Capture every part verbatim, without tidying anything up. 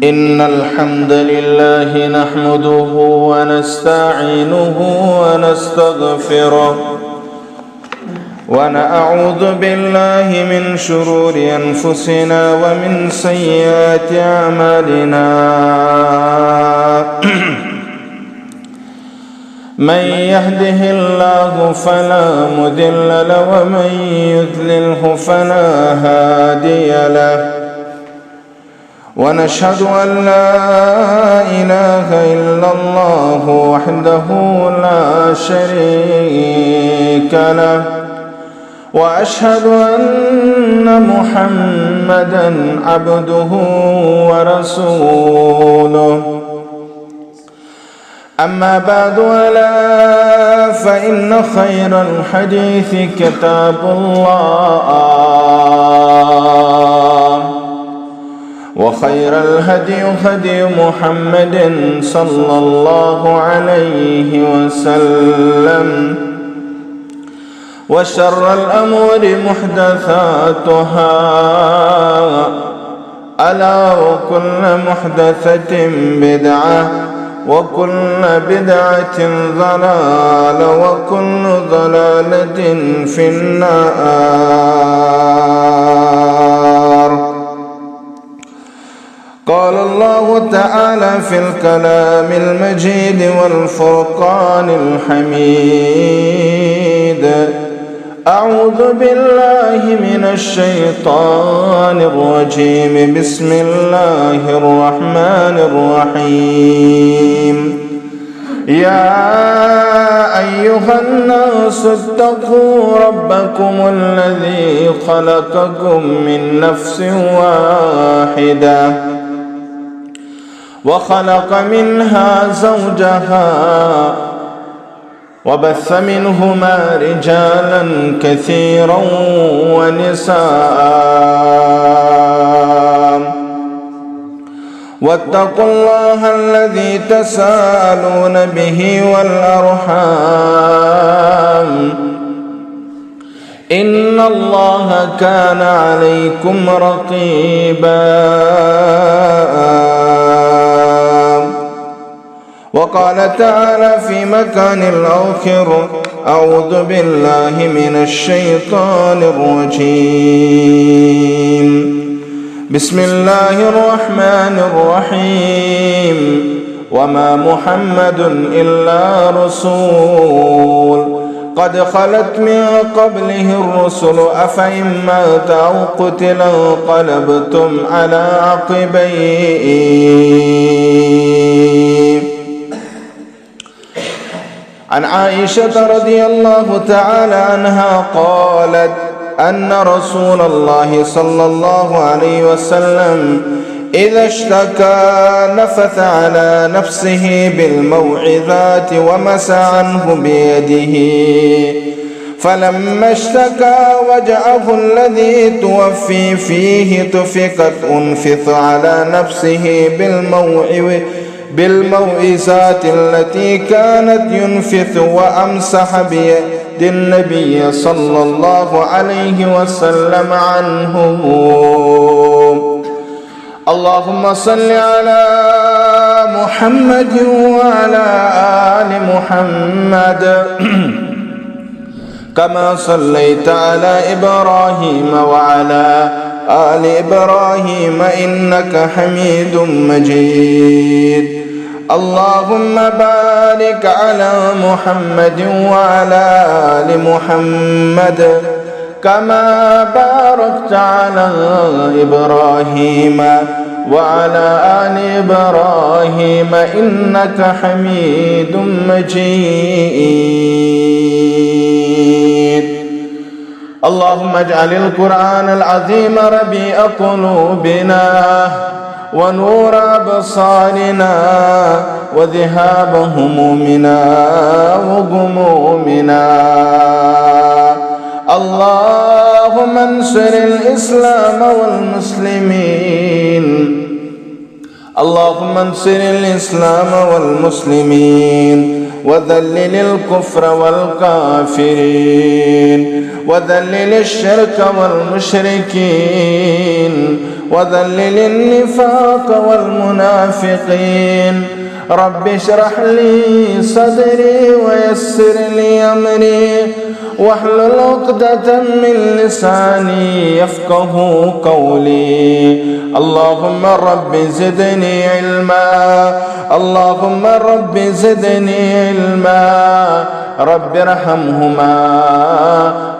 إن الحمد لله نحمده ونستعينه ونستغفره، ونعوذ بالله من شرور أنفسنا ومن سيئات أعمالنا. من يهده الله فلا مضل له، ومن يضلله فلا هادي له. ونشهد أن لا إله إلا الله وحده لا شريك له، وأشهد أن محمدا عبده ورسوله. أما بعد، ألا فإن خير الحديث كتاب الله، وخير الهدي هدي محمد صلى الله عليه وسلم، وشر الأمور محدثاتها، ألا وكل محدثة بدعة، وكل بدعة ضلالة، وكل ضلالة في النار. قال الله تعالى في الكلام المجيد والفرقان الحميد: أعوذ بالله من الشيطان الرجيم. بسم الله الرحمن الرحيم. يا أيها الناس اتقوا ربكم الذي خلقكم من نفس واحدة وخلق منها زوجها وبث منهما رجالا كثيرا ونساء، واتقوا الله الذي تساءلون به والأرحام، إن الله كان عليكم رقيبا. وقال تعالى في مكان آخر: أعوذ بالله من الشيطان الرجيم. بسم الله الرحمن الرحيم. وما محمد إلا رسول قد خلت من قبله الرسل أفإن مات أو قتل انقلبتم على عقبيه. عن عائشة رضي الله تعالى عنها قالت: أن رسول الله صلى الله عليه وسلم إذا اشتكى نفث على نفسه بالموعظات ومسى عنه بيده، فلما اشتكى وجعه الذي توفي فيه طفقت أنفث على نفسه بالموعظة بالموعظات التي كانت ينفث وأمسح بيد النبي صلى الله عليه وسلم عنه. اللهم صل على محمد وعلى آل محمد كما صليت على إبراهيم وعلى آل إبراهيم إنك حميد مجيد. اللهم بارك على محمد وعلى آل محمد كما باركت على إبراهيم وعلى آل إبراهيم إنك حميد مجيد. اللهم اجعل القرآن العظيم ربيع قلوبنا ونور أبصارنا وذهاب همومنا وغمومنا. اللهم انصر الإسلام والمسلمين. اللهم انصر الإسلام والمسلمين وذلل الكفر والكافرين وذلل الشرك والمشركين وذلل النفاق والمنافقين. رب اشرح لي صدري ويسر لي أمري واحلل عقدة من لساني يفقه قولي. اللهم رب زدني علما. اللهم رب زدني علما. رب ارحمهما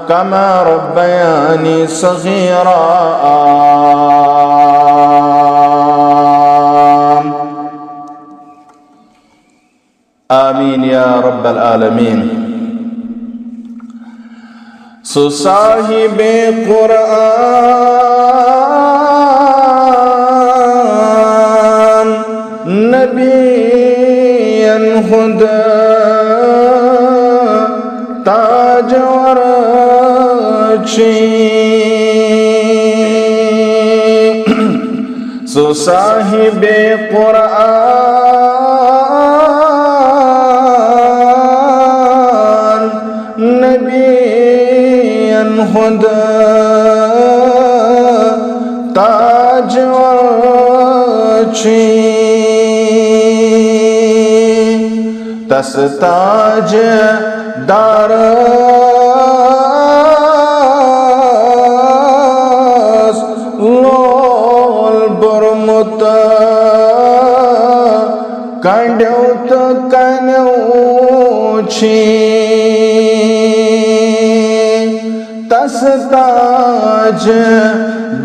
كما ربياني صغيرا. آمين يا رب العالمين. سُہ صاحب قرآن، نبیَن ہُنٛد تاجور چھُ۔ سُہ صاحب قرآن، نبیَن ہُنٛد تاجور چھُ۔ تس تاج دارس لول بوٚرمُت کنڈیو تہٕ کنیو چھُ۔ تس تاج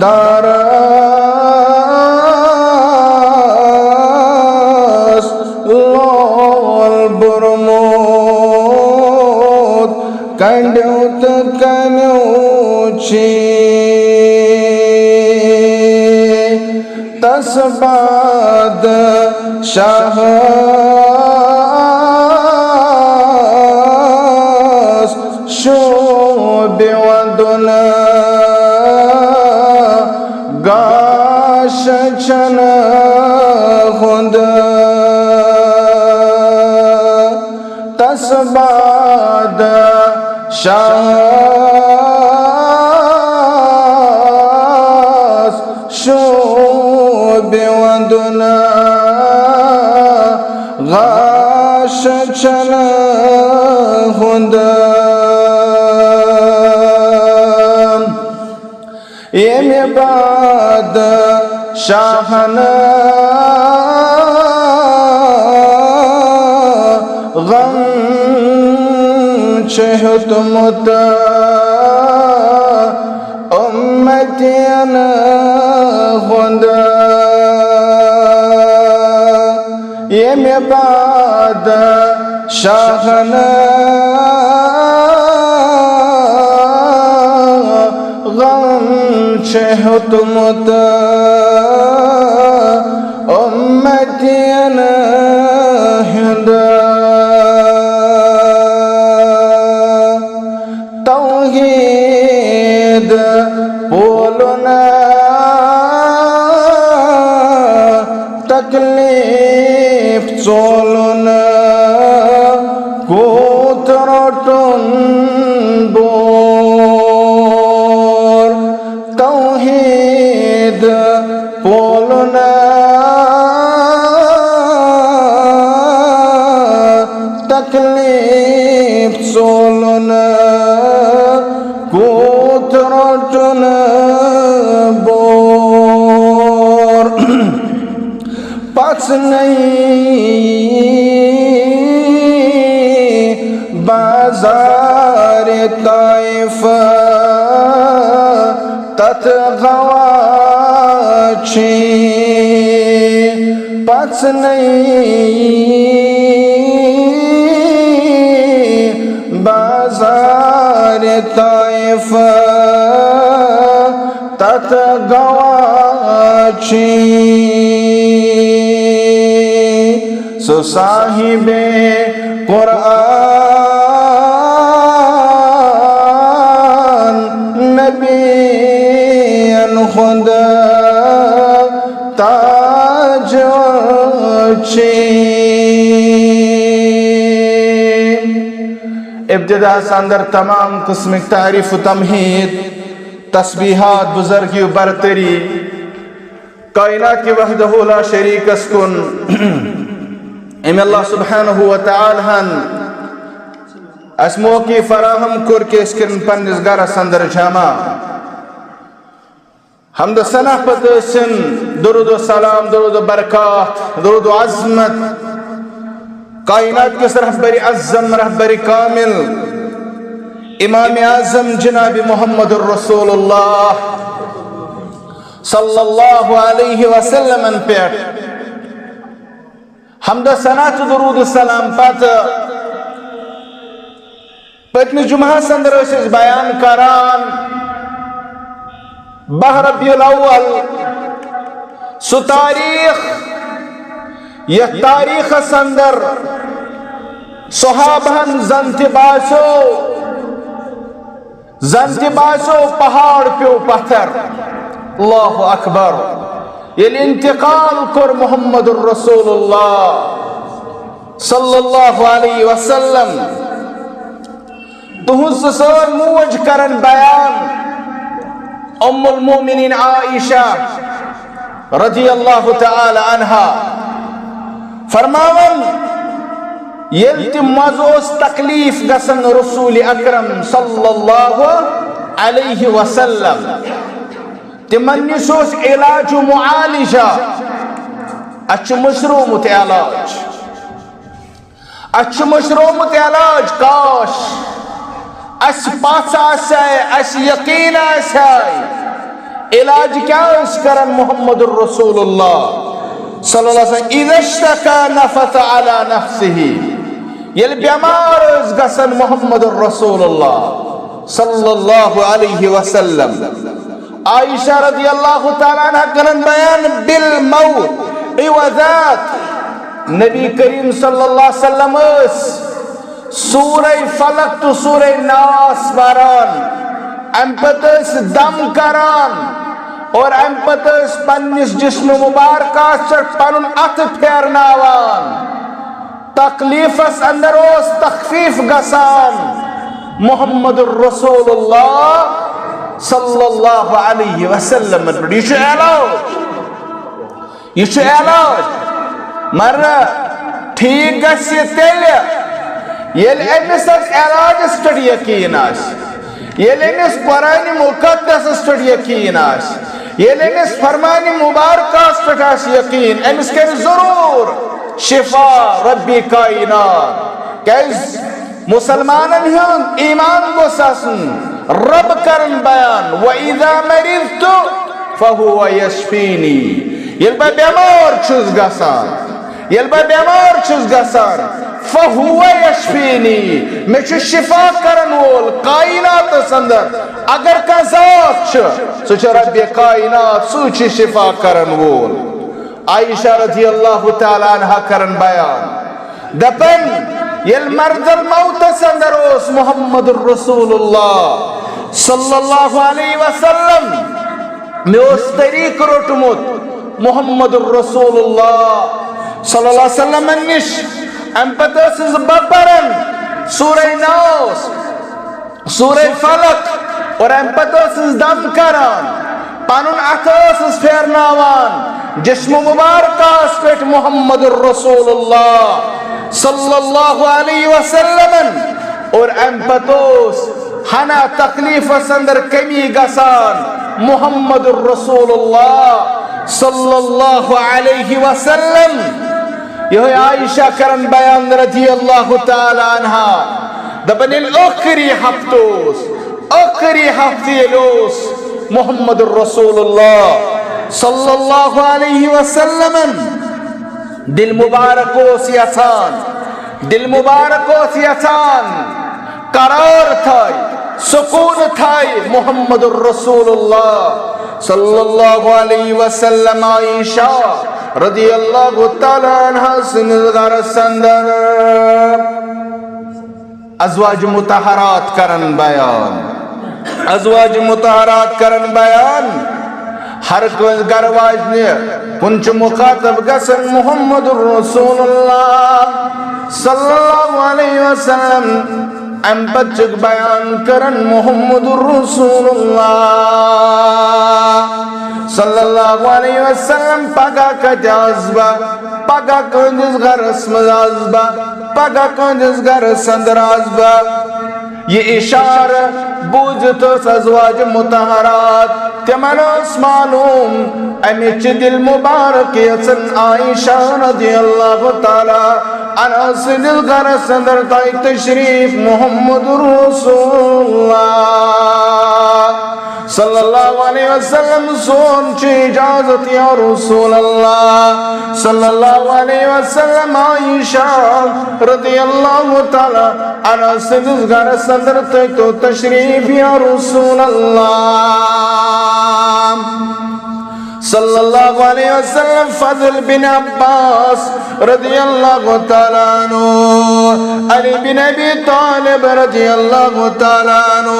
دارس لول بوٚرمُت کنڈیو تہٕ کنیو چھُ۔ تس بادشاہس شوٗبہِ وَندُن گاشہِ چنہٕ ہُنٛد۔ تس بادشاہس شوٗبہِ وَندُن گاشہِ چنہٕ ہُنٛد۔ ییٚمہِ بادشاہن غم چھُ ہیوٚتمُت اُمتین ہُنٛد، ییٚمہِ بادشاہن غم چھُ ہیوٚتمُت اُمتین ہُنٛد۔ توحید پولُن تکلیف ژولُن کوٗت روٚٹُن بور۔ توحید پولُن تکلیف ژولُن کوٗت روٚٹُن بور۔ پژھنے بازار طائف تتھ گواہ چھُ۔ پژھنے بازار طائف تتھ گواہ چھُ۔ سُہ صاحب قرآن نبیَن ہُنٛد تاج چھُ۔ ابتداہس اندر تمام قسمٕکۍ تعریف و تمہید، تسبیحات، بزرگی و برتری، کائنات کہ وحدہ لا شریکس کُن، أمۍ اللہ سبحانہ و تعالیٰ ہن اسہِ موقع فراہم کوٚر کہ أسۍ کرن پننِس گرس اندر جمع۔ حمد و ثنا پتہٕ ٲسِن درود و سلام، درود و برکات، درود و عظمت کائنات کِس رہبر اعظم، رہبر کامل، امام اعظم جناب محمد الرسول اللہ صلی اللہ علیہ وسلم پٮ۪ٹھ۔ حمد و ثنا تہٕ درود و سلام پتہٕ پٔتمِس جمعہس اندر ٲسۍ أسۍ بیان کران باہ ربیع الاول، سُہ تاریخ یتھ تاریخس اندر صحابہن زن تہِ باسیو، زن تہِ باسیو پہاڑ پیو پتھر۔ اللہ اکبر۔ ییٚلہِ انتقال کوٚر محمد الرسول اللہ صلی اللہ علیہ وسلم، تہنٛز سٲر موج کرن بیان، ام المؤمنین عائشہ رضی اللہ تعالی عنہا فرماون، ییٚلہِ تہِ منٛزٕ اوس تکلیف گژھان رسول اکرم صلی اللہ علیہ وسلم، تِمن نِش اوس علاج و معالجہ، اَسہِ چھُ مٔشرومُت علاج۔ اَسہِ چھُ مٔشرومُت علاج، کاش اَسہِ پَژھ آسہِ ہا، اَسہِ یقیٖن آسہِ ہا۔ علاج کیٛاہ ٲسۍ کران محمد الرسول اللہ صلی اللہ علیہ وسلم؟ اذا اشتكى نفث على نفسه۔ ییٚلہِ بٮ۪مار ٲسۍ گژھان محمد الرسول اللہ صلی اللہ علیہ وسلم، عائشہ رضی اللہ تعالیٰ عنہ کران بیان بالموت عوذات۔ نبی کریم صلی اللہ علیہ وسلم ٲسۍ سورہ فلق تہٕ سورہ ناس پران، امہِ پتہٕ ٲسۍ دم کران اور امہِ پتہٕ ٲسۍ پننِس جسم مبارکس پٮ۪ٹھ پنُن اتھٕ پھیرناوان۔ تکلیفس اندر اوس تخفیف گژھان محمد الرسول اللہ صلی اللہ علیہ وسلم۔ یہِ چھُ علاج، یہِ چھُ علاج۔ مگر ٹھیک گژھِ یہِ تیٚلہِ، ییٚلہِ أمِس اتھ علاجس پٮ۪ٹھ یقیٖن آسہِ، ییٚلہِ أمِس قرآن مقدسس پٮ۪ٹھ یقیٖن آسہِ، ییٚلہِ أمِس فرمان مبارکس پٮ۪ٹھ آسہِ یقیٖن، أمِس کرِ ضروٗر شفا رب کائنات۔ کیازِ؟ مسلمانن ہُنٛد ایمان گوٚژھ آسُن۔ رب کرن بیان، وَإِذَا مَرِضْتُ فَهُوَ يَشْفِينِ۔ ییٚلہِ بہٕ بٮ۪مار چھُس گژھان، ییٚلہِ بہٕ بٮ۪مار چھُس گژھان، فَهُوَ يَشْفِينِ، مےٚ چھُ شفا کرن وول کائناتس اندر۔ اگر کانٛہہ ذات چھُ، سُہ چھُ رب کائنات، سُہ چھُ شفا کرن وول۔ عائشہ رضی اللہ تعالیٰ عنہا کرن بیان، دپن، ییٚلہِ مرض الموتس اندر اوس محمد الرسول اللہ صلی اللہ علیہ وسلم، مےٚ اوس طریٖقہٕ روٚٹمُت محمد الرسول اللہ صلی اللہ علیہ وسلمن نِش۔ امہِ پتہٕ ٲسٕس بہٕ پران سورہ ناس، سورہ فلق، اور امہِ پتہٕ ٲسٕس دم کران، پنُن اتھٕ ٲسٕس پھیرناوان جسم مبارکس پٮ۪ٹھ محمد الرسول اللہ صلی اللہ علیہ وسلمن، اور امہِ پتہٕ اوس ہنا تکلیفس اندر کمی گژھان محمد الرسول اللہ صلی اللہ علیہ وسلم۔ یہے عائشہ کرن بیان رضی اللہ تعالیٰ عنہا، دپن ییٚلہِ ٲخری ہفتہٕ اوس، ٲخری ہفتہٕ ییٚلہِ اوس، محمد الرسول اللہ صلی اللہ علیہ وسلمن دل مبارک اوس یژھان، دل مبارک اوس یژھان قرار تھایہِ، سکون تھایہِ محمد الرسول اللہ صلی اللہ علیہ وسلم۔ عائشہ رضی اللہ تعالیٰ عنہا سٕنٛدِس گرس اندر ازواج مطہرات کرن بیان، ازواج مطہرات کرن بیان۔ ہر کٲنٛسہِ گرٕ واجنہِ کُن چھُ مخاطب گژھان محمد رسول اللہ صلی اللہ علیہ وسلم۔ امہِ پتہٕ چھُکھ بیان کران محمد رسول اللہ۔ صلی اللہ علیہ وسلم، پگاہ کتہِ آسہٕ بہٕ؟ پگاہ کٕہٕنٛدِس گرس منٛز آسہٕ بہٕ، پگاہ کٕہٕنٛدِس گرس اندر آسہٕ بہٕ۔ یہِ اشارٕ بوٗزِتھ ٲس ازواج مطہرات، تِمن اوس معلوم، امہِ چھِ دِل مبارک یژھان عائشہ رضی اللہ تعالیٰ عنہا سٕنٛدِس گرس اندر تۄہہِ تشریف۔ محمد رسول اللہ صلی اللہ علیہ وسلم، سون چھُ اجازت یا رسول اللہ صلی اللہ علیہ وسلم، عائشہ رضی اللہ تعالیٰ عنہا سٕنٛدِس گرس اندر تُہۍ تو تشریف یا رسول اللہ صلی اللہ علیہ وسلم۔ فضل بن عباس رضی اللہ تعالیٰ عنہ، علی بن ابی طالب رضی اللہ تعالیٰ عنہ،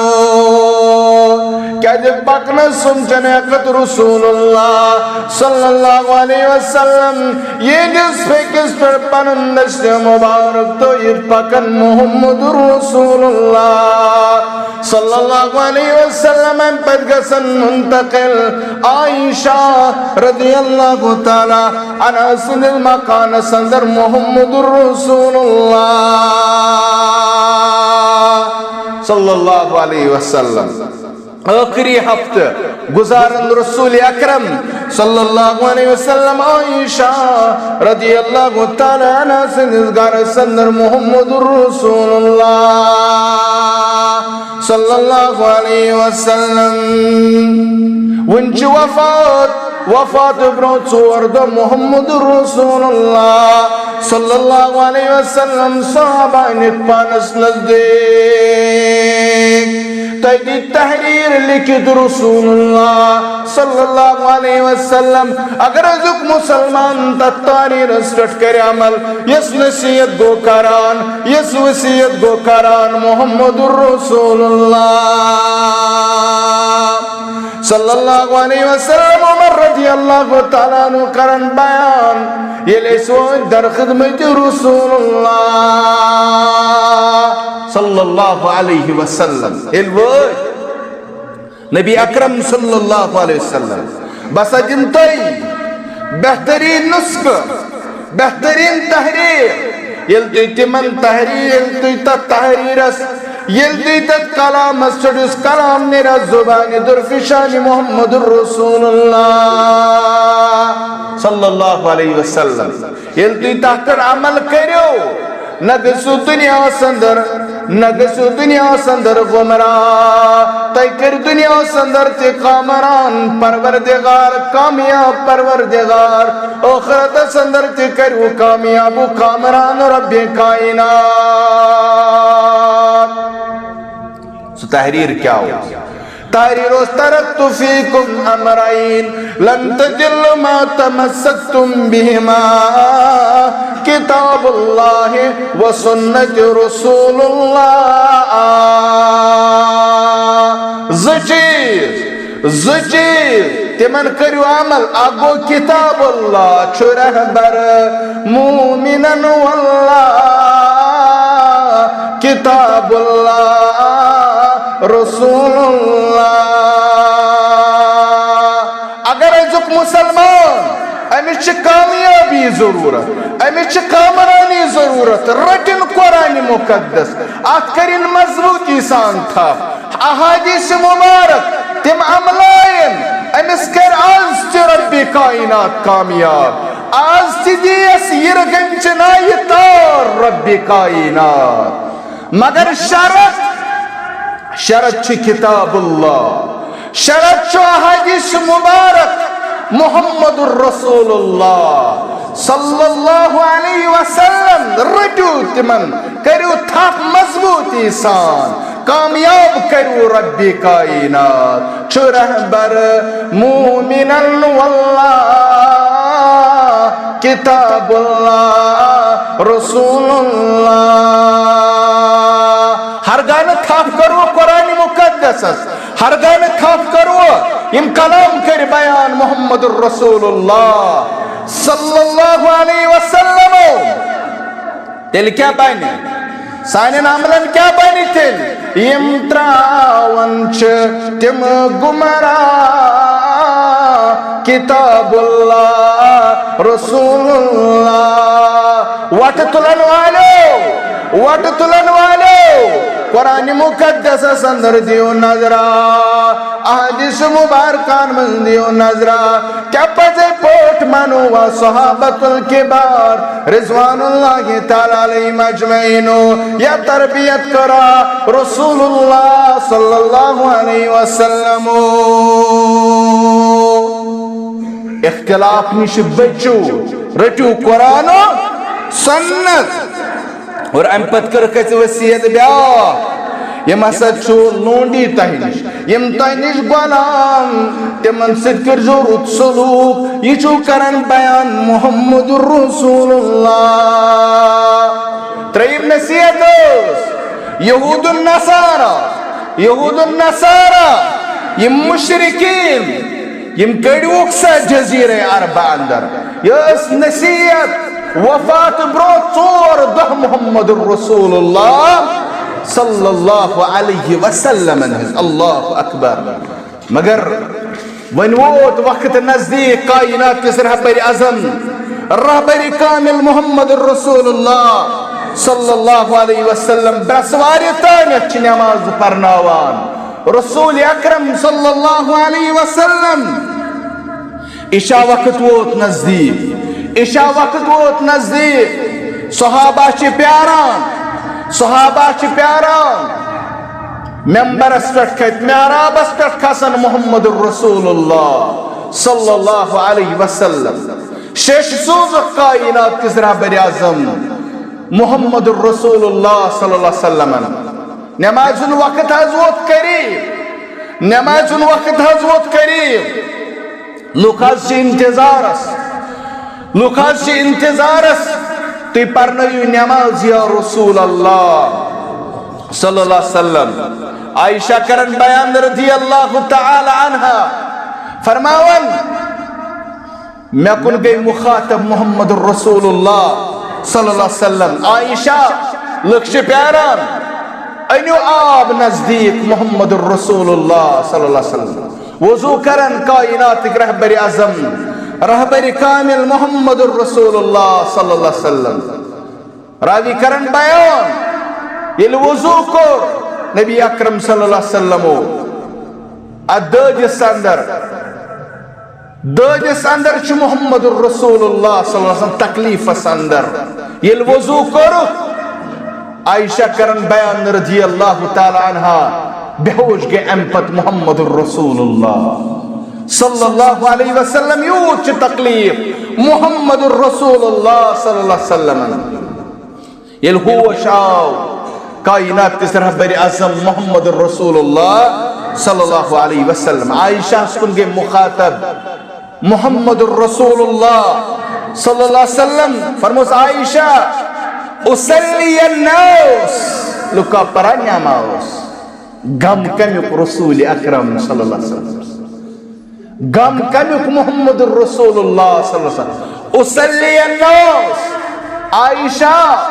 کیازِ پکنس سمجھن ہیکت رسول اللہ صلی اللہ علیہ وسلم، یہندس پھیکس پر پنن دست مبارک تو یہ پکن محمد رسول اللہ صلی اللہ علیہ وسلم۔ امہِ پتہٕ گژھن منتقل عائشہ رضی اللہ تعالیٰ عنہا سٕنٛدِس مکانس اندر محمد رسول اللہ صلی اللہ علیہ وسلم۔ ٲخری ہفتہٕ گُزارن رسول اکرم صلی اللہ علیہ وسلم عائشہ رضی اللہ تعالیٰ عنہا سٕنٛدِس گرس اندر محمد رسول اللہ صلی اللہ علیہ وسلم۔ وُنہِ چھِ وفات، وفات برونٛہہ ژور دۄہ محمد رسول اللہ صلی اللہ علیہ وسلم صحابہ نِتھ پانس نزدیٖک۔ تۄہہِ دِتۍ تحریر لیکھِتھ رسول اللہ صلی اللہ علیہ وسلم۔ اگر أزیُک مسلمان تتھ تحریرس پٮ۪ٹھ کرِ عمل، یس نصیحت گو کران، یس وصیت گو کران محمد رسول اللہ صلی اللہ علیہ وسلم۔ عمر رضی اللہ تعالیٰ عنہ کرن بیان، ییٚلہِ أسۍ وٲتۍ در خدمت رسول اللہ صلی اللہ علیہ وسلم، ییٚلہِ وٲتۍ نبی اکرم صلی اللہ علیہ وسلم، بہٕ ہسا دِمہٕ تۄہہِ بہتریٖن نسخہٕ، بہتریٖن تحریر۔ ییٚلہِ تُہۍ تِمن تحریر، ییٚلہِ تُہۍ تتھ تحریرس، ییٚلہِ تُہۍ تتھ کلامس پٮ۪ٹھ، یُس کلام نیرِ زبانِ درفشانِ محمد رسول اللہ صلی اللہ علیہ وسلم، ییٚلہِ تُہۍ تتھ پٮ۪ٹھ عمل کٔرِو، نہ گژھِو دُنیاہس اندر، نہ گژھِو دُنیاہس اندر گمراہ۔ تُہۍ کٔرِو دُنیاہس اندر تہِ کامران، پروردگار کامیاب پروردگار۔ ٲخرتس اندر تہِ کٔرِو کامیاب و کامران رب کائنات۔ سُہ تحریر کیٛاہ اوس؟ تحریر اوس، ترکت فیکم امرین لن تضلوا ما تمسکتم بہما، کتاب اللہ و سنت رسول اللہ۔ زٕ چیٖز، زٕ چیٖز، تِمن کٔرِو عمل۔ اکھ گوٚو کتاب اللہ چھُ رہبر مومنن واللہ، کتاب اللہ رسول اللہ۔ اگر أزیُک مسلمان، أمِس چھِ کامیٲبی ضروٗرت، أمِس چھِ کامرانی ضروٗرت، رٔٹِن قرآن مقدس، اتھ کٔرِن مضبوٗطی سان تھپھ۔ احادیث مبارک تِم عملائن، أمِس کَرِ آز تہِ رب کائنات کامیاب۔ آز تہِ دِیَس یِرٕ گنچہِ نایہِ تار رب کائنات۔ مگر شرط، شرط چھُ کتاب اللہ، شرط چھُ احادیث مبارک محمد رسول اللہ صلی اللہ علیہ وسلم۔ رٔٹِو تِمن، کٔرِو تھپھ مضبوٗطی سان، کامیاب کٔرِو رب کائنات۔ چھُ رہبر مومنن واللہ، کتاب اللہ رسول اللہ۔ ہرگاہ نہٕ تھپھ کٔرٕو قرآن مقدسس، ہرگاہ نہٕ تھپھ کٔرٕو یِم کلام کٔرۍ بیان محمد رسول اللہ صلی اللہ علیہ وسلم۔ تیٚلہِ کیٛاہ بنہِ؟ سانٮ۪ن عملن کیٛاہ بنہِ تیٚلہِ؟ یِم تراوان چھِ تِم گمراہ، کتاب اللہ رسول اللہ۔ وۄٹہٕ تُلن والٮ۪و، وۄٹہٕ تُلن والٮ۪و، قرآن مقدسس اندر دِیِو نظرا، احادیث مبارکن منٛز دِیِو نظرا، کیٛاہ پزے پٲٹھۍ مانو وا صحابۃ الکبار رضوان اللہ تعالیٰ علیہم اجمعین یا تربیت کرا رسول اللہ صلی اللہ علیہ وسلم۔ اختلاف نِش بٔچِو، رٔٹِو قرآن و سنت۔ اور امہِ پتہٕ کٔرٕکھ اَسہِ وصیت بیٛاکھ، یِم ہسا چھُ لونڈی تۄہہِ نِش، یِم تۄہہِ نِش غلام، تِمن سۭتۍ کٔرۍزیو رُت سلوٗک۔ یہِ چھُو کران بیان محمد رسول اللہ۔ ترٛیٚیِم نصیحت ٲس یہود النصارہ، یہود النصارہ، یِم مشرکین، یِم کٔڑۍوُکھ سا جزیرہ عرب اندر۔ یہِ ٲس نصیحت وفات برونٛہہ ژور دۄہ محمد رسول اللہ صلی اللہ علیہ وسلم ہٕنٛز۔ اللہ اکبر۔ مگر وۄنۍ ووت وقت نزدیٖک کائنات کِس رہبر اعظم، رہبر کامل محمد رسول اللہ صلی اللہ علیہ وسلم۔ برسوارِ تانٮ۪تھ چھِ نماز پرناوان رسول اکرم صلی اللہ علیہ وسلم۔ عشاء وقت ووت نزدیٖک، عشاء وقت ووت نزدیٖک۔ صحابہ چھِ پیاران، صحابہ چھِ پیاران۔ ممبرس پٮ۪ٹھ کھٔتۍ، محرابس پٮ۪ٹھ کھسن محمد رسول اللہ صلی اللہ علیہ وسلم۔ شیشہِ سوٗزُکھ کائنات کِس رہبر اعظم محمد رسول اللہ صلی اللہ علیہ وسلمن۔ نمازِ ہُنٛد وقت حظ ووت قریب، نمازِ ہُنٛد وقت حظ ووت قریب۔ لُکھ حظ چھِ انتظارس، لُکھ حظ چھِ انتظارس، تُہۍ پرنٲیِو نماز یا رسول اللہ صلی اللہ علیہ وسلم۔ عائشہ کرن بیان رضی اللہ تعالی عنہا فرماوان، مےٚ کُن گٔے مخاطب محمد رسول اللہ صلی اللہ علیہ وسلم۔ عائشہ، لُکھ چھِ پیاران، أنِو آب نزدیٖک محمد رسول اللہ صلی اللہ علیہ وسلم۔ وضو کرن کائناتٕکۍ رہبر اعظم، رہبر کامل محمد رسول اللہ صلی اللہ علیہ وسلم۔ راوی کرن بیان، ییٚلہِ وضو کوٚر نبی اکرم صلی اللہ علیہ وسلمو، اتھ دٲدِس اندر، دٲدِس اندر چھُ محمد رسول اللہ صلی اللہ علیہ وسلم تکلیفس اندر۔ ییٚلہِ وضو کوٚرُکھ، عائشہ کرن بیان رضی اللہ تعالی عنہا، بے ہوش گٔے امہِ پتہٕ محمد رسول اللہ صلی اللہ علیہ وسلم۔ یوٗت چھُ تکلیف محمد رسول اللہ صلی اللہ علیہ وسلم۔ ییٚلہِ ہوش آو کائنات کِس رہبر اعظم محمد رسول اللہ صلی اللہ علیہ وسلم، عائشہ ہس کُن گٔے مخاطب محمد رسول اللہ صلی اللہ علیہ وسلم۔ فرموس، عائشہ، اصلی الناس، لُکا پران نماز۔ غم کمیُک رسول اکرم صلی اللہ علیہ وسلم؟ غم کمیُک محمد رسول اللہ صلی اللہ علیہ وسلم؟ اصلی الناس، عائشہ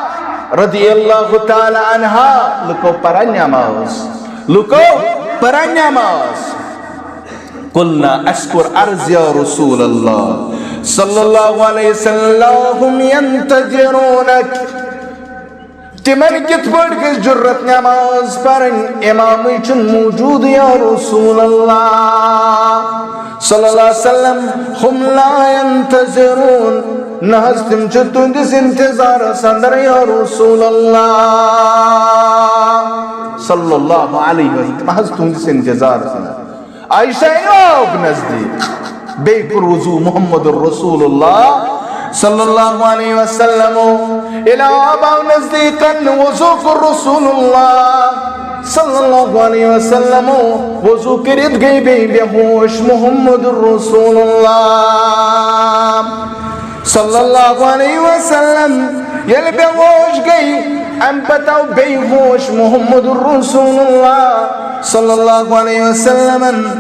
رضی اللہ تعالی عنہا، لُکو پران نماز، لُکو پران نماز۔ قلنا، اَسہِ کوٚر عرض، یا رسول اللہ صلی اللہ علیہ وسلم، هم ينتظرونك۔ تِمن کِتھ پٲٹھۍ گژھِ جرت نماز پرٕنۍ؟ امامٕے چھُنہٕ موجود یا رسول اللہ صلی اللہ علیہ وسلم۔ هم لا ينتظرون، نہ حظ تِم چھِ تُہنٛدِس انتظارس اندر یا رسول اللہ صلی اللہ علیہ وسلم، تِم حظ تُہنٛدِس انتظارس اندر۔ عائشہ آو نزدیٖک، بیٚیہِ کوٚر وضو محمد رسول اللہ صلی اللہ علیہ وسلم۔ ییٚلہِ آب آو نزدیٖک کرنہٕ، وضو کوٚر رسول اللہ صلی اللہ علیہ وسلم۔ وضو کٔرِتھ گٔے بیٚیہِ بے ہوش محمد رسول اللہ صلی اللہ علیہ وسلم۔ ییٚلہِ بے ہوش گٔے، امہِ پتہٕ آو بیٚیہِ ہوش محمد رسول اللہ صلی اللہ علیہ وسلم۔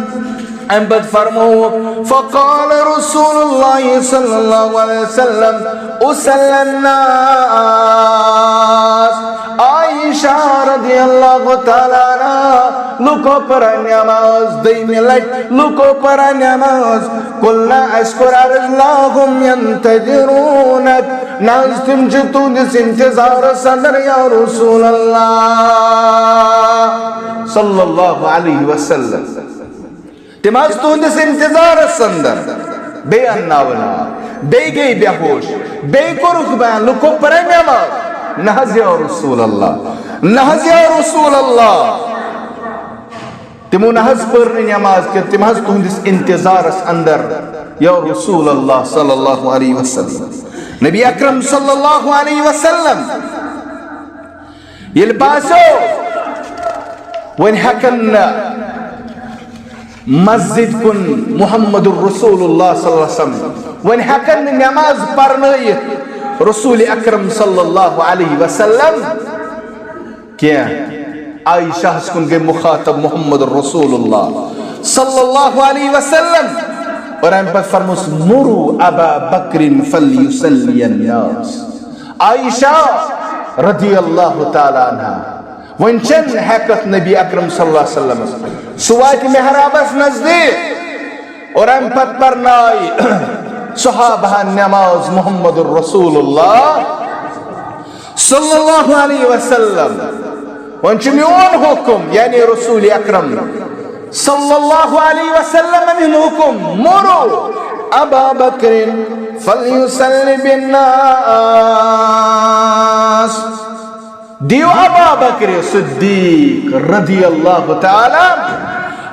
امہِ پتہٕ فرمووُکھ، فقال رسول اللہ صلی اللہ علیہ وسلم، اصلی الناس، آیہِ عائشہ رضی اللہ تعالیٰ عنہا، لُکو پٔر نماز، دوٚیمہِ لٹہِ لُکو پٔر نماز۔ قلنا، اسہِ کوٚر عرض، لا هم ينتظرونك، نہ حظ تِم چھِ تُہنٛدِس انتظارس اندر یا رسول اللہ صلی اللہ علیہ وسلم۔ تِم حظ تُہنٛدِس انتظارس اندر۔ بیٚیہِ انناوٕ ناو، بیٚیہِ گٔے بے ہوش، بیٚیہِ کوٚرُکھ بیان، لُکو پٔر نماز، نہ حظ یا رسول اللہ، نہ حظ یا رسول اللہ۔ تِمو نہ حظ پٔر نہٕ نماز کینٛہہ، تِم حظ تُہنٛدِس انتظارس اندر یا رسول اللہ صلی اللہ علیہ وسلم۔ نبی اکرم صلی اللہ علیہ وسلم ییٚلہِ باسیو، وۄنۍ ہٮ۪کن نہٕ مسجد کُن محمد رسول اللہ صلی اللہ علیہ وسلم، وۄنۍ ہٮ۪کن نہٕ نماز پرنٲیِتھ رسول اکرم صلی اللہ علیہ وسلم کینٛہہ۔ عائشہ ہس کُن گٔے مخاطب محمد رسول اللہ صلی اللہ علیہ وسلم، اور امہِ پتہٕ فرموس، مروا ابا بکر فلیصلی الناس۔ عائشہ رضی اللہ تعالیٰ عنہا، وۄنۍ چھَنہٕ ہٮ۪کتھ نبی اکرم صلی اللہ علیہ وسلمس، سُہ واتہِ محرابس نزدیٖک اور امہِ پتہٕ پرنایہِ صحابہن نماز محمد رسول اللہ صلی اللہ علیہ وسلم۔ وۄنۍ چھُ میون حکم، یعنی رسول اکرم صلی اللہ علیہ وسلم ہُنٛد حکم، مروا ابا بکر فلیصلی بالناس۔ دیو ابا بکر صدیق رضی اللہ تعالیٰ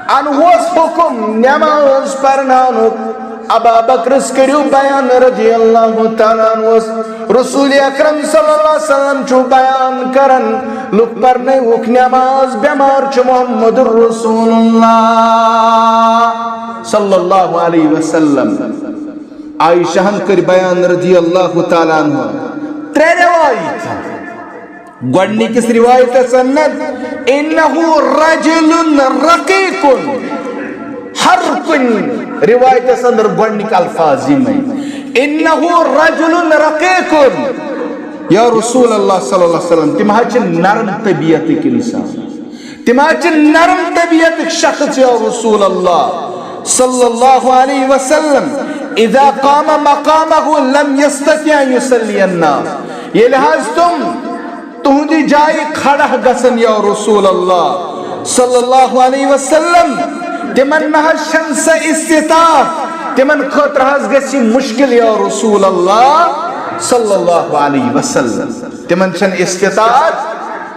عنہس حکم نماز پرناونُک۔ ابا بکرس کٔرِو بیان رضی اللہ تعالیٰ عنہس۔ رسول اکرم صلی اللہ علیہ وسلم چھُ بیان کران، لُکھ پرنٲوُکھ نماز، بٮ۪مار چھُ محمد رسول اللہ صلی اللہ علیہ وسلم۔ عائشہ ہن کٔرۍ بیان رضی اللہ تعالیٰ عنہ ترٛےٚ روایت۔ گۄڈنِکِس رِوایتَس اندر، انہ رجل رقیق۔ ہر کُنہِ رِوایتَس اندر گۄڈنِکۍ الفاظ یِمے، انہ رجل رقیق۔ یا رسول اللہ صلی اللہ علیہ وسلم، تِم حظ چھِ نرم طبیعتٕکۍ انسان، تِم حظ چھِ نرم طبیعتٕکۍ شخص یا رسول اللہ صلی اللہ علیہ وسلم۔ اذا قام مقامه لم يستطع ان يصلي الناس۔ ییٚلہِ حظ تِم تُہنٛدِ جایہِ کھڑا گژھن یا رسول اللہ صلی اللہ علیہ وسلم، تِمن نہ حظ چھنہٕ سۄ استطاعت، تِمن خٲطرٕ حظ گژھِ یہِ مشکل یا رسول اللہ صلی اللہ علیہ وسلم۔ تِمن چھنہٕ استطاعت،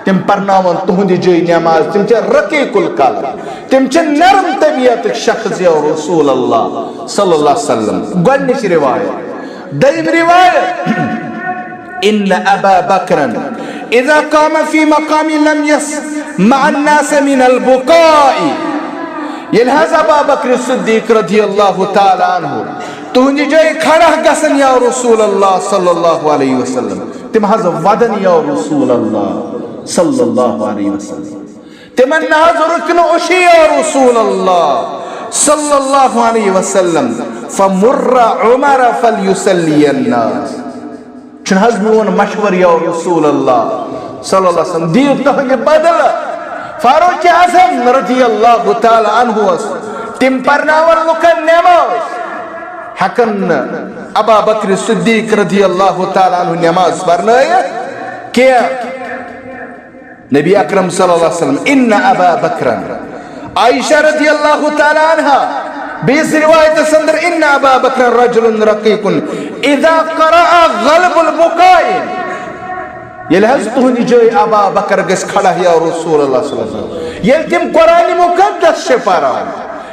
تِم پرناون تُہنٛدِ جایہِ نماز، تِم چھِ رقیق القلب، تِم چھِ نرم طبیعتٕکۍ شخص یا رسول اللہ صلی اللہ علیہ وسلم۔ گۄڈنِچ روایت۔ دوٚیِم روایت، ان ابا بکرن اذا قام في مقام لم يسمع الناس من البكاء۔ ییٚلہِ حظ ابا بکر صدیق رضی اللہ تعالیٰ عنہ تُہنٛدِ جایہِ کھڑا گژھن یا رسول اللہ صلی اللہ علیہ وسلم، تِم حظ ودن یا رسول اللہ صلی اللہ علیہ وسلم۔ تِمن نہ حظ رُکہِ نہٕ اوٚشُے یا رسول اللہ صلی اللہ علیہ وسلم۔ فمر عمر فليصلي الناس۔ چھُنہٕ حظ میون مشورٕ یا رسول اللہ صلی اللہ علیہ وسلم، دِیِو تُہنٛدِ بدلہٕ فاروق اعظم رضی اللہ تعالیٰ عنہس، تِم پرناون لُکن نماز۔ ہٮ۪کن نہٕ ابا بکر صدیق رضی اللہ تعالیٰ عنہ نماز پرنٲیِتھ کینٛہہ۔ نبی اکرم صلی اللہ علیہ وسلم، ان ابا بکرن، عائشہ رضی اللہ تعالیٰ عنہا، بیٚیِس روایتس اندر، ان ابا بکرن رجل رقیق، اذا قرأ غلب البكاء۔ ییٚلہِ حظ تُہنٛدِ جایہِ ابا بکر گژھِ کھڑا یا رسول اللہ صلی اللہ علیہ وسلم، ییٚلہِ تِم قرآن مقدس چھِ پران،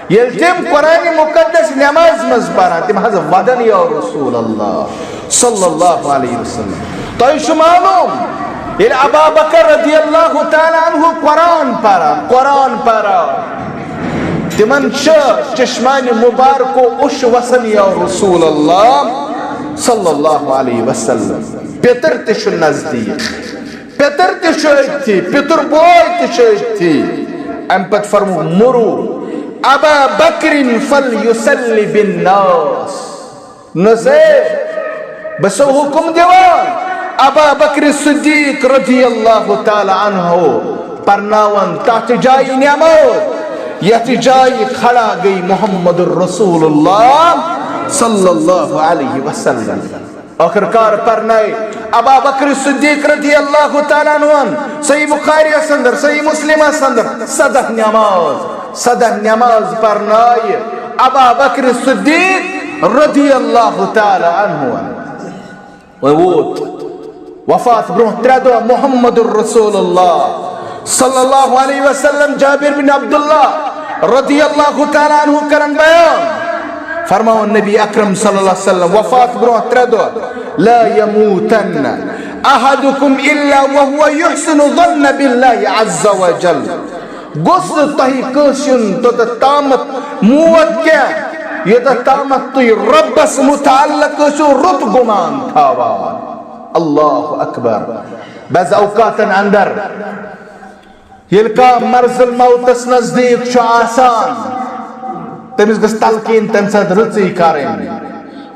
ییٚلہِ تِم قرآن مقدس نماز منٛز پران، تِم حظ ودن یا رسول اللہ صلی اللہ علیہ وسلم۔ تۄہہِ چھُ معلوم، ییٚلہِ ابا بکر رضی اللہ تعالیٰ عنہ قرآن پران، قرآن پران، تِمن چھِ چشمانِ مبارکو اوٚش وسان یا رسول اللہ صلی اللہ علیہ وسلم۔ پیٚتٕر تہِ چھُ نزدیٖک، پیٚتٕر تہِ چھُ أتھی، پیٚتُر بوے تہِ چھُ أتھی۔ اَمہِ پتہٕ فرموو، مروا ابا بکر فلیصلی بالناس۔ نہ زے، بہٕ چھُسو حکم دِوان، ابا بکر صدیق رضی اللہ تعالی عنہ پرناوان تتھ جایہِ نماز، یتھ جایہِ کھڑا گئی محمد رسول اللہ صلی اللہ علیہ وسلم۔ آخر کار پرنائے ابا بکر صدیق رضی اللہ تعالی عنہ، صحیح بخاری اندر، صحیح مسلم اندر سدہ نماز، سدہ نماز پرنائے ابا بکر صدیق رضی اللہ تعالی عنہ۔ وۄنۍ ووت وفات برونٛہہ ترٛےٚ دۄہ محمد رسول اللہ صلی اللہ علیہ وسلم۔ جابر بن عبداللہ رضی اللہ تعالی عنہ کرن بیان، فرماوان نبی اکرم صلی اللہ علیہ وسلم وفات برونٛہہ ترٛےٚ دۄہ، "لا يموتن احدكم الا وهو يحسن الظن بالله عز وجل"۔ گوٚژھ نہٕ تۄہہِ کٲنٛسہِ ہُنٛد توٚتتھ تامَتھ موت کینٛہہ، یوٚتتھ تامَتھ تُہۍ رۄبَس مُتعلق ٲسِو رُت گُمان تھاوان۔ اللہ اکبر۔ بعض اوقاتن اندر ییٚلہِ کانٛہہ مرض الموتس نزدیٖک چھُ آسان، تٔمِس گٔژھ تلقیٖن تَمہِ ساتہٕ رٕژٕے کرٕنۍ۔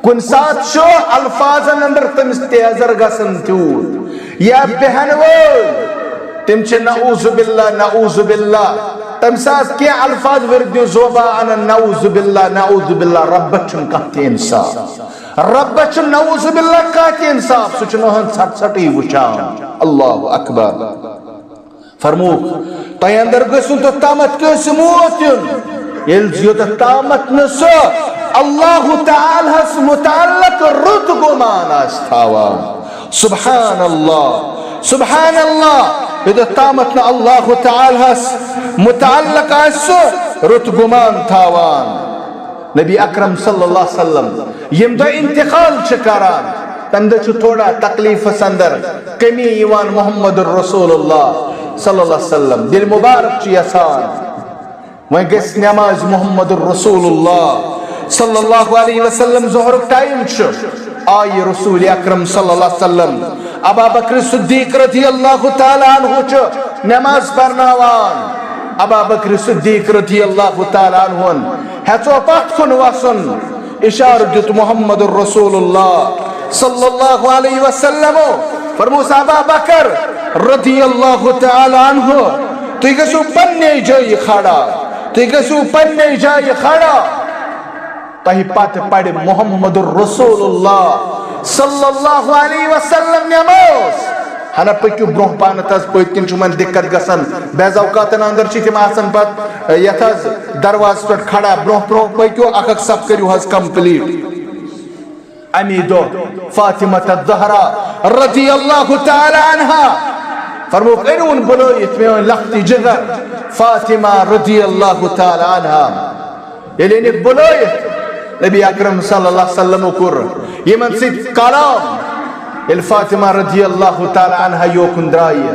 کُنہِ ساتہٕ چھُ الفاظن اندر تٔمِس تیزر گژھان تیوٗت، یا بیہن وٲلۍ تِم چھِ نعوذ باللہ، نعوذ باللہ۔ تَمہِ ساتہٕ کینٛہہ الفاظ ؤردِ زوبا انان، نعوذ باللہ، نعوذ باللہ، رۄبس چھُنہٕ کانٛہہ تہِ انصاف۔ رۄبس چھُنہٕ نعوذ باللہ کانٛہہ تہِ انصاف، سُہ چھُنہٕ ہن ژھٹ ژھٹٕے وٕچھان۔ اللہ اکبر۔ فرمووُکھ، تۄہہِ اندر گٔژھ نہٕ توٚتامَتھ کٲنٛسہِ موت یُن، ییٚلہِ زِ یوٚتتھ تامَتھ نہٕ سُہ اللہ تعالیٰ ہَس مُتعلق رُت گُمان آسہِ تھاوان۔ سبحان اللہ، سبحان اللہ، یوٚتتھ تامَتھ نہٕ اللہ تعالیٰ ہَس مُتعلق آسہِ سُہ رُت گُمان تھاوان۔ نبی اکرم صلی اللہ علیہ وسلم ییٚمہِ دۄہ انتقال چھِ کران، تَمہِ دۄہ چھُ تھوڑا تکلیفس اندر کمی یِوان محمد رسول اللہ صلی اللہ علیہ وسلم۔ دِل مبارک چھُ یژھان وۄنۍ گژھِ نماز محمد رسول اللہ صلی اللہ علیہ وسلم۔ ظہرُک ٹائم چھُ، آیہِ رسول اکرم صلی اللہ علیہ وسلم۔ ابا بکر صدیق رضی اللہ تعالیٰ عنہ چھُ نماز پرناوان۔ ابا بکر صدیق رضی اللہ تعالیٰ عنہ ہن ہیژو پتھ کُن وسُن، اشارٕ دیُت محمد رسول اللہ صلی اللہ علیہ وسلم، فرموس، ابا بکر رضی اللہ تعالیٰ عنہ، تُہۍ گٔژھِو پننے جایہِ کھڑا، تُہۍ گٔژھِو پننے جایہِ کھڑا۔ تۄہہِ پتہٕ پرِ محمد رسول اللہ صلی اللہ علیہ وسلم نماز۔ ہنا پٔکِو برونٛہہ پہنتھ حظ، پٔتۍ کِنۍ چھُ یِمن دِقت گژھان۔ بعض اوقاتن اندر چھِ تِم آسان پتہٕ یتھ حظ دروازس پٮ۪ٹھ کھڑا، برونٛہہ برونٛہہ پٔکِو، اکھ اکھ صف کٔرِو حظ complete۔ امی دۄہ فاطمہ الزہرا رضی اللہ تعالیٰ عنہا فرمووُکھ، أنِوُن بُلٲوِتھ میٲنۍ لۄکٹہِ جگر فاطمہ رضی اللہ تعالیٰ عنہا۔ ییٚلہِ أنِکھ بُلٲوِتھ، نبی اکرم صلی اللہ علیہ وسلم کوٚر یِمن سۭتۍ کلام۔ ییٚلہِ فاطمہ رضی اللہ تعالیٰ عنہا یوکُن درٛایہِ،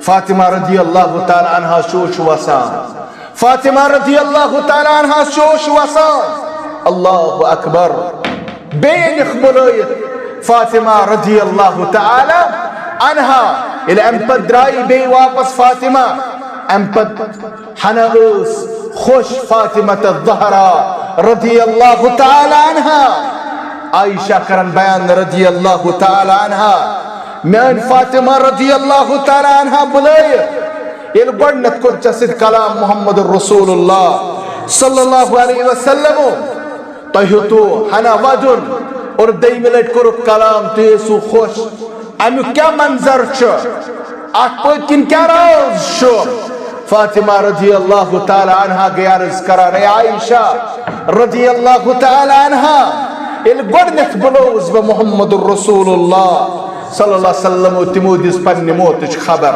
فاطمہ رضی اللہ تعالیٰ عنہا شوش وسان، فاطمہ رضی اللہ تعالیٰ عنہا شوش وسان۔ اللہ اکبر۔ بیٚیہِ أنِکھ بُلٲوِتھ فاطمہ رضی اللہ تعالیٰ عنہا۔ ییٚلہِ اَمہِ پتہٕ درٛایہِ بیٚیہِ واپس فاطمہ، اَمہِ پتہٕ ہنا ٲس خۄش فاطمہ الزہرا رضی اللہ تعالیٰ عنہا۔ عائشہ کرن بیان رضی اللہ تعالیٰ عنہا، میٲنۍ فاطمہ رضی اللہ تعالیٰ عنہا بُلٲوِتھ ییٚلہِ گۄڈٕنیتھ کوٚر ژےٚ سۭتۍ کلام محمد رسول اللہ صلی اللہ علیہ وسلم، تۄہہِ ہیوٚتوُ ہنا ودُن اور دوٚیمہِ لٹہِ کوٚرُکھ کلام، تُہۍ ٲسِو خۄش۔ امیُک کیٛاہ منظر چھُ؟ اتھ پٔتۍ کِنۍ کیٛاہ راز چھُ؟ فاطمہ رضی اللہ تعالیٰ عنہا گٔے عرض کران، اے عائشہ رضی اللہ تعالیٰ عنہا، ییٚلہِ گۄڈٕنیتھ بُلووُس بہٕ محمد رسول اللہ صلی اللہ علیہ وسلم، تِمو دِژ پننہِ موتٕچ خبر۔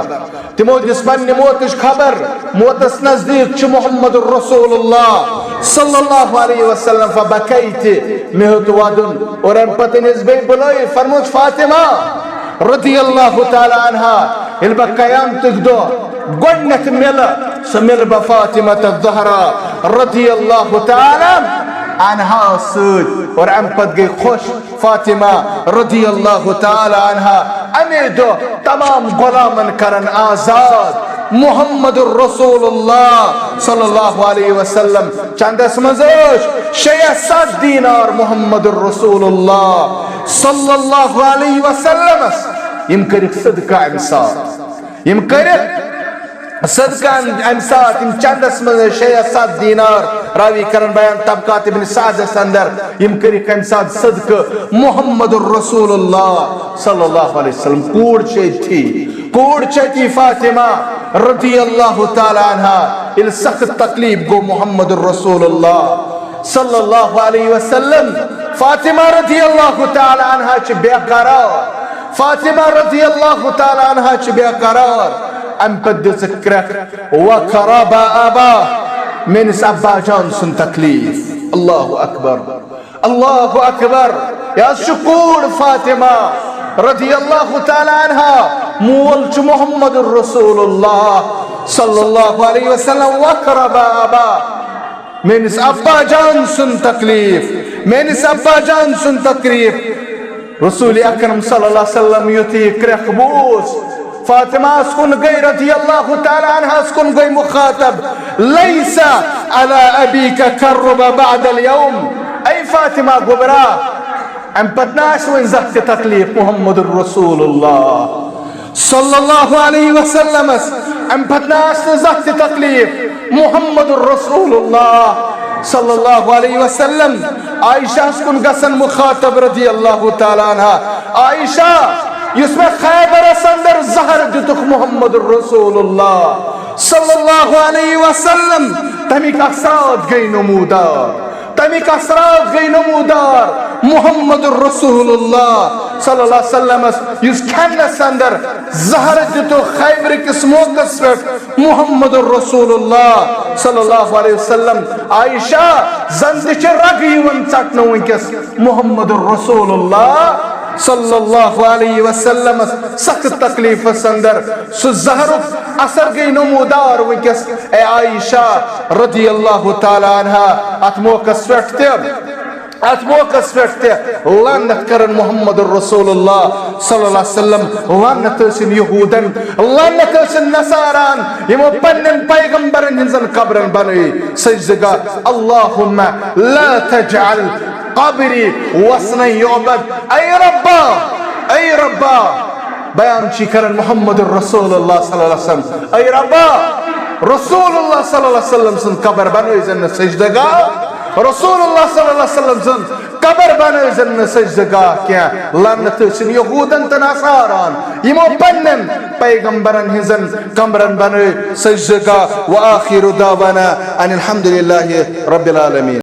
تِمو دِژ پننہِ موتٕچ خبر۔ موتس نزدیٖک چھُ محمد رسول اللہ صلی اللہ علیہ وسلم۔ فبکیت، مےٚ ہیوٚت ودُن۔ اور امہِ پتہٕ أنِس بیٚیہِ بُلٲوِتھ، فرمووُس، فاطمہ رضی اللہ تعالیٰ عنہا، ییٚلہِ بہٕ قیامتٕکۍ دۄہ گۄڈٕنیتھ مِلہٕ، سۄ مِلہٕ بہٕ فاطمہ الزہرا رضی اللہ تعالیٰ عنہا سۭتۍ۔ اور امہِ پتہٕ گٔے خۄش فاطمہ رضی اللہ تعالیٰ عنہا۔ امی دۄہ تمام غلامن کرن آزاد۔ محمد رسول اللہ صلی اللہ علیہ وسلم چندس منٛز ٲسۍ شےٚ یا ستھ دینار محمد رسول اللہ صلی اللہ علیہ وسلمس یِم کٔرِکھ صدقہٕ اَمہِ ساتہٕ۔ یِم کٔرِکھ صدقہٕ اَمہِ، اَمہِ ساتہٕ۔ یِم چندس منٛز ٲسۍ شےٚ یا ستھ دینار۔ راوی کرن بیان طبقات ابن سعدس اندر۔ یِم کٔرِکھ اَمہِ ساتہٕ صدقہٕ محمد رسول اللہ صلی اللہ علیہ وسلم۔ کوٗر چھِ أتھی۔ کوٗر چھِ أتھی فاطمہ رضی اللہ تعالیٰ عنہا۔ ییٚلہِ سخت تکلیف گوٚو محمد رسول اللہ صلی اللہ علیہ وسلم، فاطمہ رضی اللہ تعالیٰ عنہا چھِ بے قرار۔ فاطمہ رضی اللہ تعالیٰ عنہا چھِ بے قرار۔ اَمہِ پتہٕ دِژٕکھ کرٛٮ۪کھ، "وقرب ابا"، میٲنِس ابا جان سُنٛد تکلیف۔ اللہ اکبر، اللہ اکبر۔ یہِ حظ چھِ کوٗر فاطمہ رضی اللہ تعالیٰ عنہا، مول چھُ محمد رسول اللہ صلی اللہ علیہ وسلم۔ "وقرب ابا"، میٲنِس ابا جان سُنٛد تکلیف، میٲنِس ابا جان سُنٛد تکلیف۔ رسول اکرم صلی اللہ علیہ وسلم یُتھ یہِ کرٛٮ۪کھ بوٗز، فاطمہ ہس کُن گٔے، رضی اللہ تعالیٰ عنہس کُن گٔے مخاطب، "لیس علی ابیک کرب بعد الیوم"۔ اے فاطمہ گوٚبرا، اَمہِ پتہٕ نہ آسہِ وۄنۍ زانٛہہ تہِ تکلیف محمد رسول اللہ صلی اللہ علیہ وسلمس۔ اَمہِ پتہٕ نہ آسہِ نہٕ زانٛہہ تہِ تکلیف محمد رسول اللہ صلی اللہ علیہ وسلم۔ عائشہ ہس کُن گژھن مخاطب رضی اللہ تعالیٰ عنہا، "عائشہ، یُس مےٚ خیبرس اندر زہر دِتُکھ محمد رسول اللہ صلی اللہ علیہ وسلم، تمیِکۍ اثرات گٔے نمودار، تمیِکۍ اثرات گٔے نمودار محمد رسول اللہ صلی اللہ علیہ وسلمس، یُس کھٮ۪نس اندر زہر دِتُکھ خیبر کِس موقعس پٮ۪ٹھ محمد رسول اللہ صلی اللہ علیہ وسلم۔ عائشہ، زن تہِ چھِ رگہٕ یِوان ژٹنہٕ وٕنکیٚس محمد رسول اللہ صلی اللہ علیہ وسلمس سخت تکلیفس اندر۔ سُہ زہرُک اثر گٔے نمودار وٕنکیٚس۔ اے عائشہ رضی اللہ تعالیٰ عنہا، اتھ موقعس پٮ۪ٹھ تہِ، اتھ موقعس پٮ۪ٹھ تہِ لعنت کرن محمد رسول اللہ صلی اللہ علیہ وسلم، لعنت ٲسِن یہودن، لعنت ٲسِن نصاران، یِمو پننٮ۪ن پیغمبرن ہٕنٛزن قبرن بنٲے سجدٕ گاہ۔ اللہم لا تجعل قبری وثنا یعبد۔ اے ربا، اے ربا، بیان چھِ کران محمد رسول اللہ صلی اللہ علیہ وسلم، اے ربا، رسول اللہ صلی اللہ علیہ وسلم سٕنٛز قبر بنٲے زن نہٕ سجدٕ گاہ، رسول اللہ صلی اللہ علیہ وسلم سٕنٛز قبر بنٲے زن نہٕ سجدٕ گاہ کینٛہہ۔ لعنت ٲسِن یہودن تہٕ نصاران، یِمو پننٮ۪ن پیغمبرن ہٕنٛزن قبرن بنٲے سجدٕ گاہ۔ وآخر دعوانا ان الحمد للہ رب العالمین۔